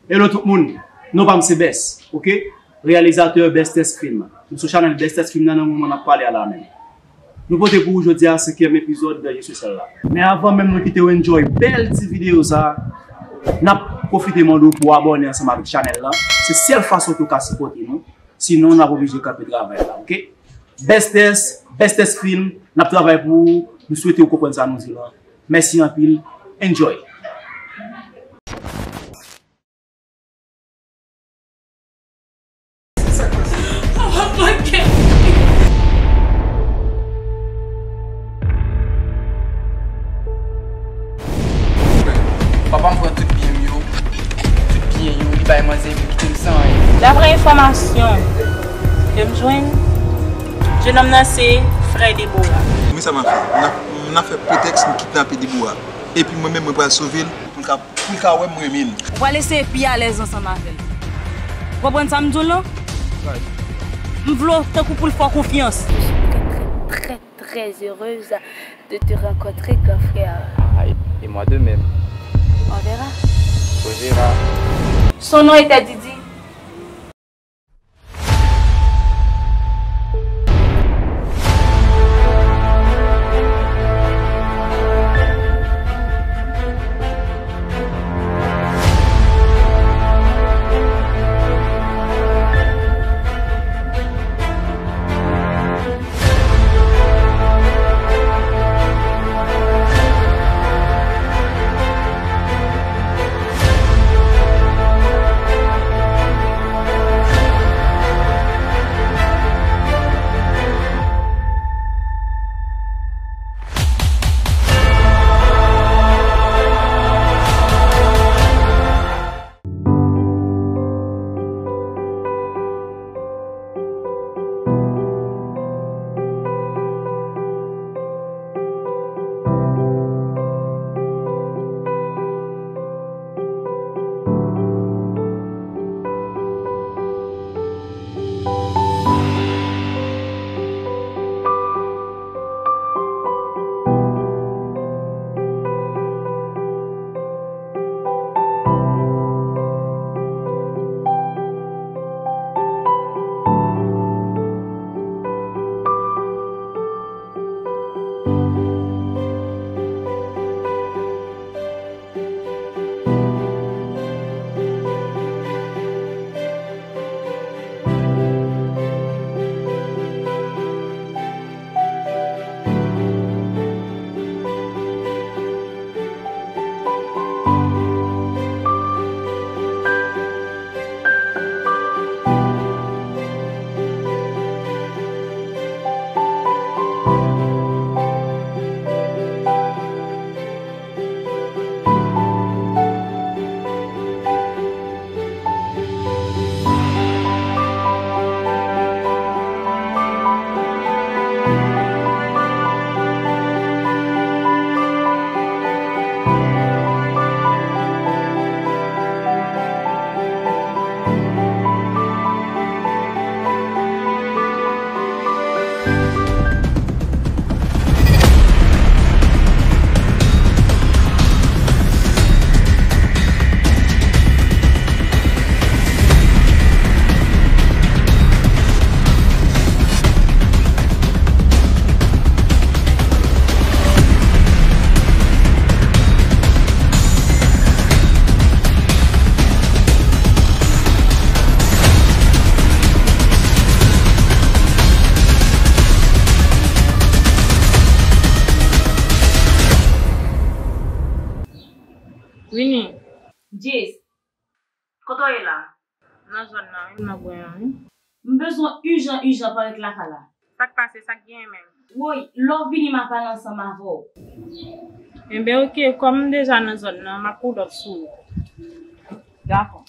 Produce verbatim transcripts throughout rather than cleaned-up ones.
Hello tout moun, non pa m se Best, oke? Reyalizatè Bestest Film. Nou sou chanèl Bestest Film nan, nan moman n ap pale a la menm. Nou pote pou ou jodi a senkyèm epizòd de Je suis celle-là. Men avan menm nou kite w enjoy bèl ti videyo sa, n ap pwofite mande w pou w abòne ansanm avèk chanèl la. Se sèl fason ke w ka sipòte nou. Sinon, n ap oblije kanpe travay la, oke? Bestest, Bestest Film, n ap travay pou ou. Nou swete w konprann sa nou di la. Mèsi anpil. Enjoy. Papa m pran tout byen m yo. Tout byen yo, li bay manzè epi kite m san anyen. Daprè enfòmasyon ke m jwenn, jenòm nan se frè Debora. Men sa m ap fè? M ap, m ap fè pretèks m kidnape Debora. Epi mwen menm, mwen pral sove l pou l ka, pou l ka wè m renmen l. Ou pral eseye pi alèz ansanm avè l. Ou konprann sa m di w lan? M vle w tankou pou l fè w konfyans. Je suis très, très, très, très heureuse de te rencontrer, grand frère. Ah, et, et moi de même. On verra. On verra. Son nom était Didi. Vini. Jess, kote w ye la? Nan zòn nan, wi, m nan kwen an, wi. M bezwen w ijan, ijan, parèt lakay la. Sa k pase, sa k genyen menm? Woy, lè w vini, m a pale ansanm avè w. Enben, oke, kòm m deja nan zòn nan, m ap hold up sou ou. Dakò.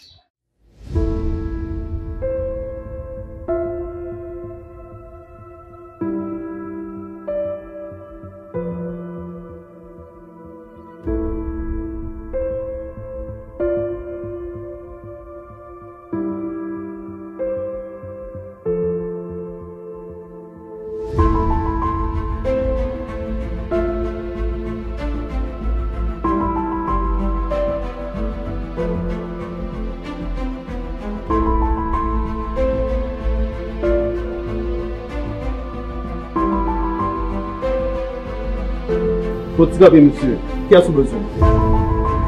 Bon, ti kanpe, mesye. Kiyès ou bezwen?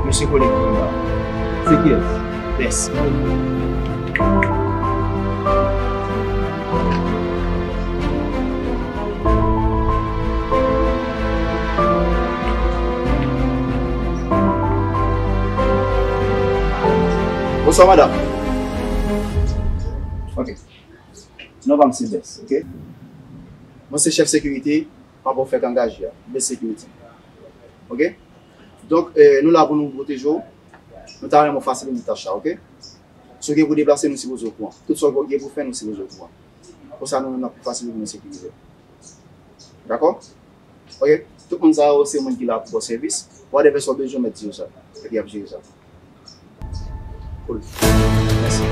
Mesye Colin Colimard. Se kiyès? Bès. Bonswa, madanm. Ok. Non pa m se Bès, ok? Mwen se chèf sekirite, pa pou fèk angaje a, Bès Security. Ok? Donk, eh, nou la pou nou pwoteje w. Nou ta renmen w fasilite tach la, ok? Si w gen pou deplase, nou sipoze okouran. Tout sa w gen pou fè, nou sipoze okouran. Konsa, nou menm, n ap fasilite nou sekirize. Dakò? Ok? Tout moun sa yo, se moun ki la pou ba w sèvis. Whatever sa w bezwen, w mèt di yo sa. Epi y ap jere sa. Cool. Mèsi.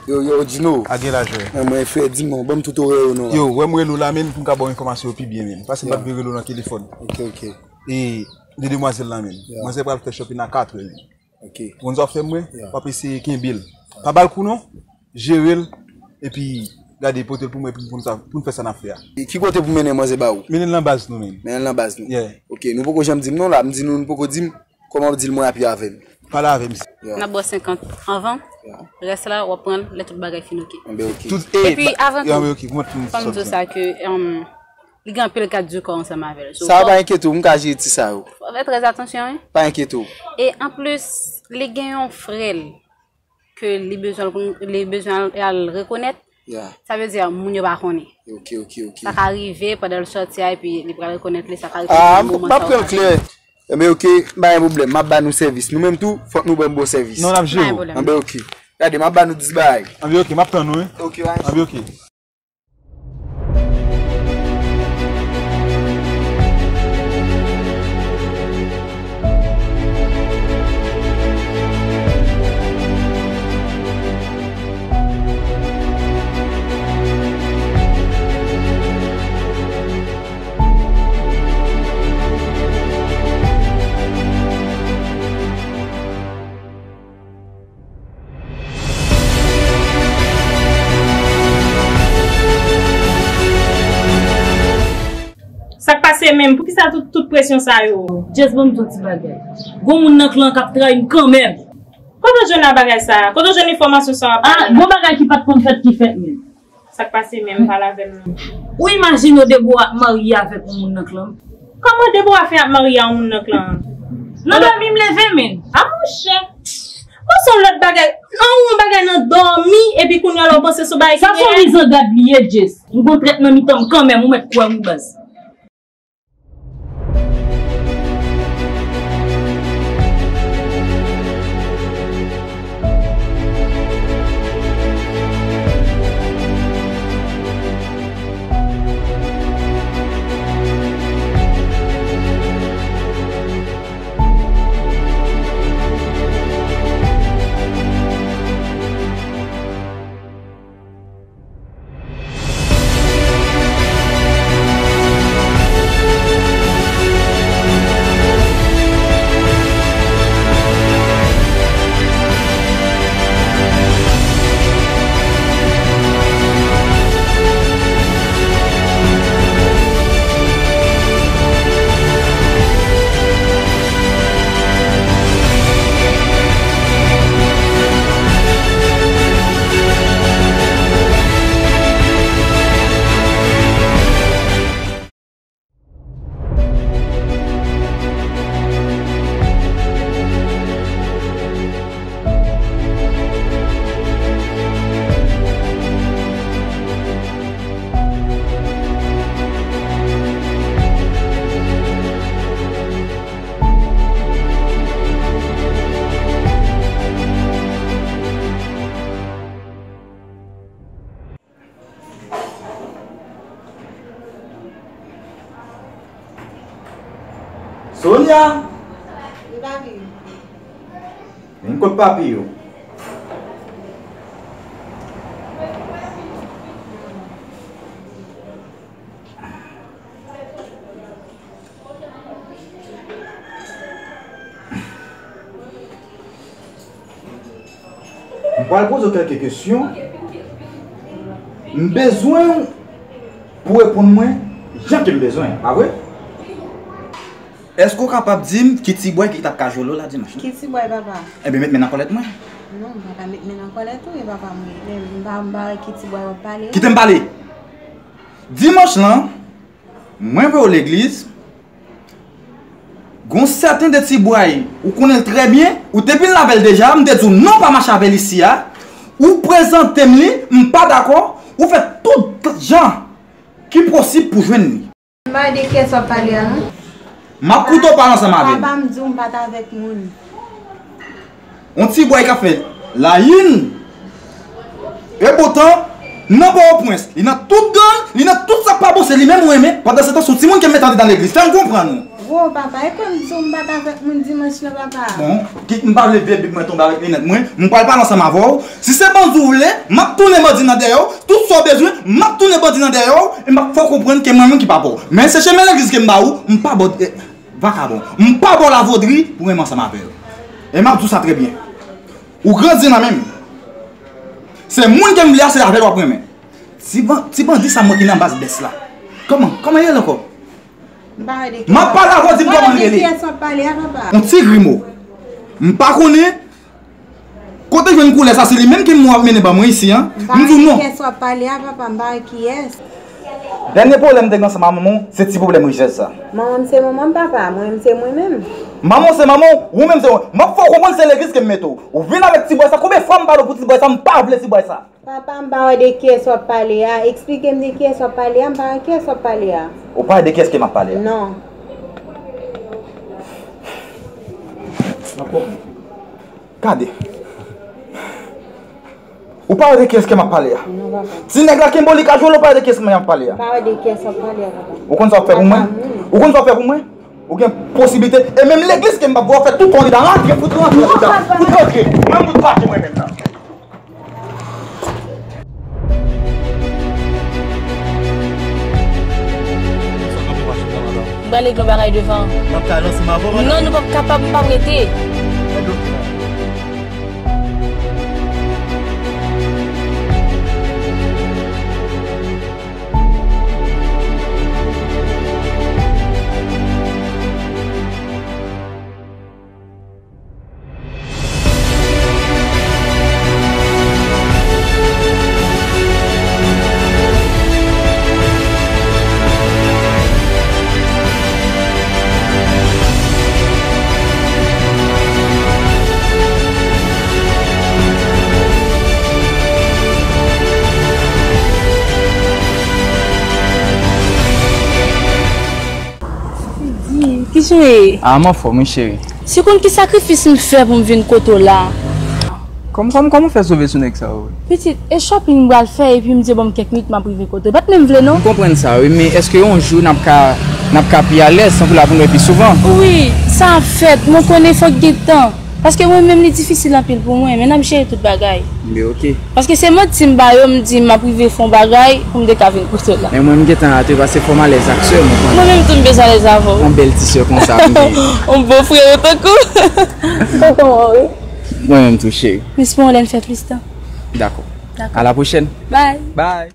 Yo, yo, Djino. A gen lajè. Nan mwen, frè, di m non, ban m tout orè yo non la. Yo, wè m rele w la, men, pou m ka ba w enfòmasyon yo pi byen, men. Paske m pa t vle rele w nan telefòn. Ok, ok. E de demwazèl la, men. Manzè pral fè shopping a katrè, men. Ok. Ou konn sa w ap fè m, mwen? W ap eseye kenbe l. Pa ba l kou non. Jere l. Epi, gade, pote l pou mwen, pou, pou n sa, pou n fè sa n ap fè a. E ki kote pou mennen manzè ba ou? Mennen l nan baz nou, men. Mennen l nan baz nou? Yeah. Ok, nou poko janm di m non la, m di nou, nou poko di m. Kòman w di l mwen ap ye avè l? Pale avè m. Yeah. N ap ba w senkant anvan. Yeah. Rès la, w ap pran l lè tout bagay fin ok. Anben, ok. Tout, e, epi, avan tou, anben, ok, fò m di w sa ke, um, li gen anpil gad di kò ansanm avè l. So, sa pa enkyete w, m ka jere ti sa yo. Fò fè trè atansyon, wi. Pa enkyete w. E anplis, li gen yon frè l ke li bezwen, li bezwen al, al rekonèt. Yeah. Sa vle di, moun yo pa konnen. Ok, ok, ok. Sa ka rive pandan l sòti a, epi li pral rekonèt li, sa ka rive nan moman sa yo pase. Ah, m ap pran l klè. Enben, ok, pa gen pwoblèm. M ap ba nou sèvis. Nou menm tou, fòk nou ban m bon sèvis. Non, n ap jere w. Pa gen pwoblèm. Enben, ok. Gade, m ap ba nou dis bagay. Enben, ok, m ap tann ou, wi. Ok, pa gen. Enben, ok. Sa k pase menm? Poukisa tout, tout presyon sa yo? Jess, ban m di w ti bagay. Gon moun nan klan k ap trayi m kanmenm. Kote w jwenn a bagay sa a? Kote w jwenn enfòmasyon sa w ap pale la? Ah, gon bagay ki pa t konn fèt ki fèt menm. Sa k pase menm, pale avè m non. Ou imajine w Debora ap marye avèk yon moun nan klan? Kòman Debora fè ap marye a yon moun nan klan an? Nan dòmi m leve, men. A monchè. Bon, se yon lòt bagay. An, yon bagay nan dòmi, epi kounye a la w panse se yon bagay ki reyèl. Sa se yon mizangad li ye, Jess. M gon trèt nan mitan m kanmenm, ou mèt kwè m, wi, baz. Sonia! Kot papi yo? M pral poze w kèlke kesyon. M bezwen w pou w reponn mwen jan ke m bezwen, pa vre? Èske w kapab di m ki ti bway ki t ap ka jwe w la dimanch lan? Ki ti bway, papa? Ebyen, met men nan kòlèt mwen. Non, m pa ka met men nan kòlèt ou, e papa m ye. Men m pa, m pa wè ki ti bway w ap pale a. Kite m pale! Dimanch lan, mwen voye w legliz, gon sèten de ti bway, ou konnen l trè byen, ou te vin la avè l deja, m te di w non, pa mache avè l isi a, ou prezante m li, m pa dakò, ou fè tout jan ki posib pou jwenn li. M pa wè de kiyès w ap pale a, non. M ap koute w pale ansanm avè m. Papa m di w m pa t avèk moun. Yon ti bway k ap fè layin. E poutan, nan Pòtoprens, li nan tout gang, li nan tout sa k pa bon, se li menm ou renmen. Pandan se tan, se yon timoun ke m mete andedan legliz. Fè m konprann ou. Wo, papa, e ke m di w m pa t avèk moun dimanch lan, papa. Bon, kit m pa vle vye bib mwen tonbe avèk linèt mwen. M pral pale ansanm avè w. Si se bandi w vle, m ap tounen bandi nan dèyè w. Tout sa w bezwen, m ap tounen bandi nan dèyè w. E m ap fè w konprann ke mwen menm ki pa pa w. Men se chemen legliz ke m ba ou, m pa ba w, eh, vakabon. M pa ba w lavodri pou renmen ansanm avè w. E m ap di w sa trè byen. Ou grandi nan men m. Se moun ke m vle a, se avè l w ap renmen. Ti ban-, ti bandi sa mwen ki nan baz bès la. Kòman? Kòman ye l ankò? M pa wè de kiyès w ap pale a, papa. M ap pale avè w, di m kòman l rele. M pa wè de kiyès w ap pale a, papa. Yon ti grimo. M pa konnen kote jwenn koulè sa, se li menm ke m wè w ap mennen ban mwen isi an. M di w non. M pa wè de kiyès w ap pale a, papa, m pa wè kiyès. Dènye pwoblèm m te gen ansanm ak manman w, se ti pwoblèm richès sa. Manman m se manman m, papa, mwen menm se mwen menm. Manman w se manman w, ou menm se ou. M ap fè w konprann se legliz ke m mete w. Ou vin avèk ti bway sa, konbyen fwa m pale w pou ti bway sa, m pa vle ti bway sa. Papa, m pa wè de kiyès w ap pale a. Eksplike m de kiyès w ap pale a. M pa wè kiyès w ap pale a. Ou pa wè de kiyès ke m ap pale a? Non. Gade. Ou pa wè de kiyès ke m ap pale a? Non, papa. Ti nèg la kenbe w, li ka jwe l, ou pa wè de kiyès ke m ap pale a? M pa wè de kiyès w ap pale a, papa. Ou konn sa w ap fè pou mwen? Papa, non. Ou konn sa w ap fè pou mwen? Ou gen posiblite, e menm legliz ke m p ap ba w fè tout tan li dan la, gen fout rantre andedan. Fout rantre. Mwen m fout pati mwen menm nan. M pral regle yon bagay devan. M ap ka lanse m avè w, madanm? Non, nou p ap kapab, m p ap rete. Di, kijan w ye? Ah, m anfòm, wi, cheri. Si w konn ki sakrifis m fè pou m vin kote w la. Kòm, kòm, kòman w fè sove sou nèg sa yo, wi? Pitit, e shopping m pral fè, epi m di, bon, m kèk minit, m ap rive kote w. Pa t menm vle, non. M konprann sa, wi, men èske yon jou n ap ka, n ap ka pi alèz, tankou l ap vin wè pi souvan? Wi, sa ap fèt, men w konnen fòk gen tan. Paske mwen menm, li difisil anpil pou mwen, men n ap jere tout bagay. Men oke. Paske se manti m ba yo, m di m ap rive fè yon bagay pou m te ka vin kote w la. Men mwen, m gentan rate, paske fò m alèz ak sè m, ou konnen. Mwen menm tou, m bezwen alèz avè w. Yon bèl ti sè konsa, m gen. Yon bon frè tankou w. Tonton, wi. Mwen menm tou, cheri. M espere w lè n fè plis tan. Dakò. Dakò. À la prochaine. Bye. Bye.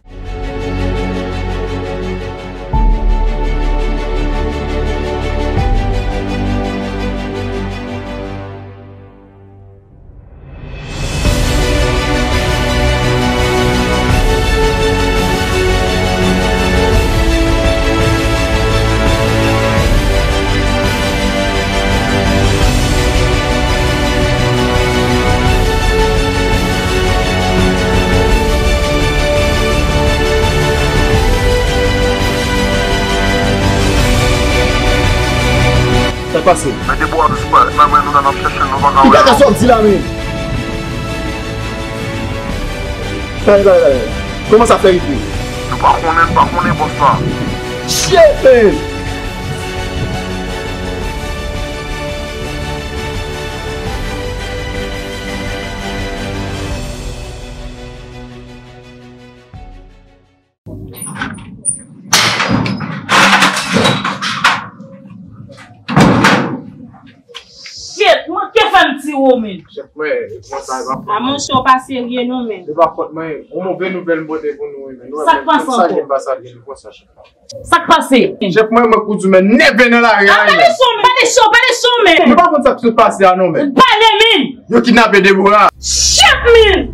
Sa k pase? Mete bò a dous pa, pa vre nou la n ap chèche l, nou pa ka wè l. Gade sa w ap di la menm. Gade, gade, gade. Kòman sa fè rive? Nou pa konnen, n pa konnen bòs la. Shit, man! Chèf mwen, kòman sa va? A monchè, w pa serye non, men. Se pa fòt mwen. Yon move nouvèl m pote pou nou, wi, men. Nou wè, sa k pase ankò? Sa gen, pa sa gen, nou konsa, chèf. Sa k pase? Chèf mwen, mwen kou di, men nève nan lari a, men. Pale cho, pale cho, pale cho, men. Nou pa konn sa k sot pase a non, men. Pale, men. Yo kidnape Deborah. Chèf, men.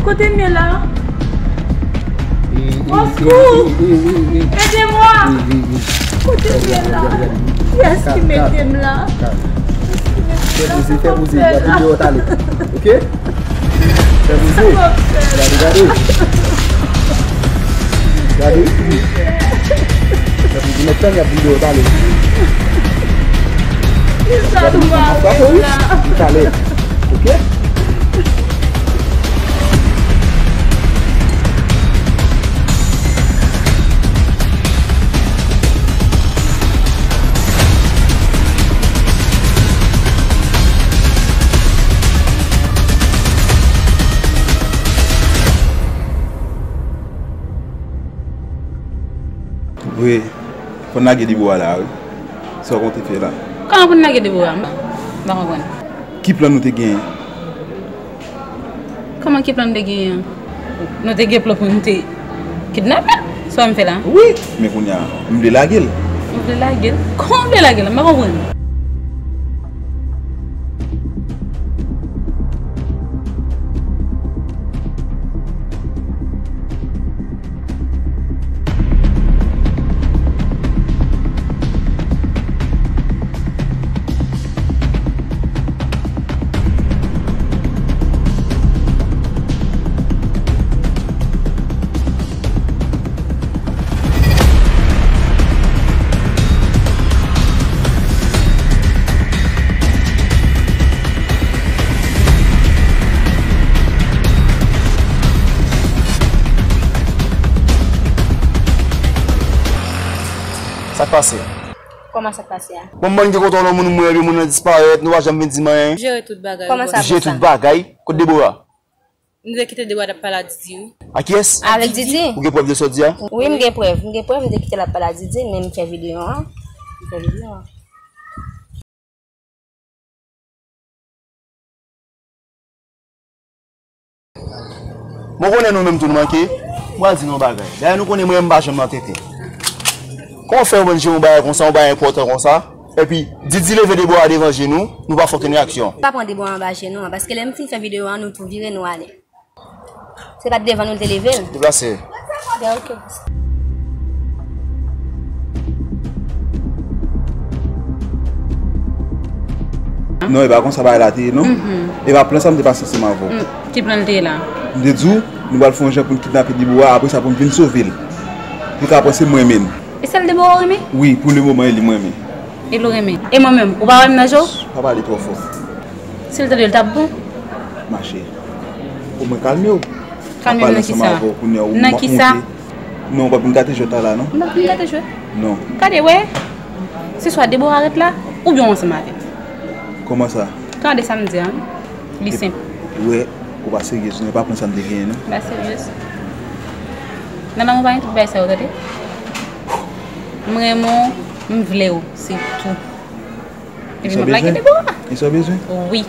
Kote m ye la? Oskou! Ede mwa! Kote m ye la? Kiyès ki mete m la? Fè bouze, fè bouze, y ap vin deyò talè. Oke? Fè bouze. Gade, gade. Gade. Fè bouze, mèt tann, y ap vin deyò talè. Kisa nou mare la? Talè. Oke? Wi, fò n lage Debora la, wi. Sa w konte fè la? Kòman pou n lage Debora? M pa konprann. Ki plan nou te genyen? Kòman ki plan nou te genyen an? Nou te gen plan pou nou te kidnape l. Sa w wè m fè la? Wi, men kounye a, m vle lage l. Ou vle lage l? Kòman w vle lage l? M pa konprann. Sa k pase? Kòman sa k pase a? Bon, m bann gen kontan nan moun mwen, epi moun nan disparèt, nou pa janm vin di m anyen. Jere tout bagay. Kòman sa? Jere tout bagay. Kot Debora? Nou te kite Debora t ap pale a Didi, wi. A kiyès? Avèk Didi. Ou gen prèv de sa w di a? Wi, m gen prèv. M gen prèv, m te kite l ap pale a Didi, men m fè videyo an. M fè videyo an. Bon, konnen nou menm tou nou manke. Mwen al di nou yon bagay. Dayè nou konnen mwen menm m pa janm nan tenten. Kòman w fè yon bann jan yon bagay konsa, yon bagay enpòtan konsa? Epi, Didi leve Debora devan je nou, nou pa fè okenn reyaksyon. Pa pran Debora anba je nou an, paske lè m fin fè videyo an, nou tou vire, nou ale. Se pa t devan nou l te leve l. Deplase. Ya, oke. Non, e pa konsa bagay la te ye, non. E pa plan sa m te pase ansanm avè w. Ki plan l te ye la? M te di w, nou pral fè yon jan pou n kidnape Debora, apre sa pou n vin sove l. Pou l ka panse m renmen l. E sèl Debora w renmen? Wi, pou lemoman, e li m renmen. E l ou renmen? E mwen menm, ou pa wè m nan je w? Pa pale twò fò. Si l tande l t ap bon. Mache. Omwen kalme w. Kalme m nan kisa? Nan kisa? Non, w p ap vin gate jwèt la la, non. M p ap vin gate jwèt? Non. Gade, wè. Se swa Debora ret la, oubyen w ansanm avè l. Kòman sa? Tande sa m di a, wi. Li senp. Wè, ou pa seryez, non, e pa pran sa m te genyen, non. M pa seryez. Nan lanmou pa gen tout bagay sa yo, tande. M renmen w, m vle w, se tou. Epi m ap lage Debora. E sa w bezwen? Wi.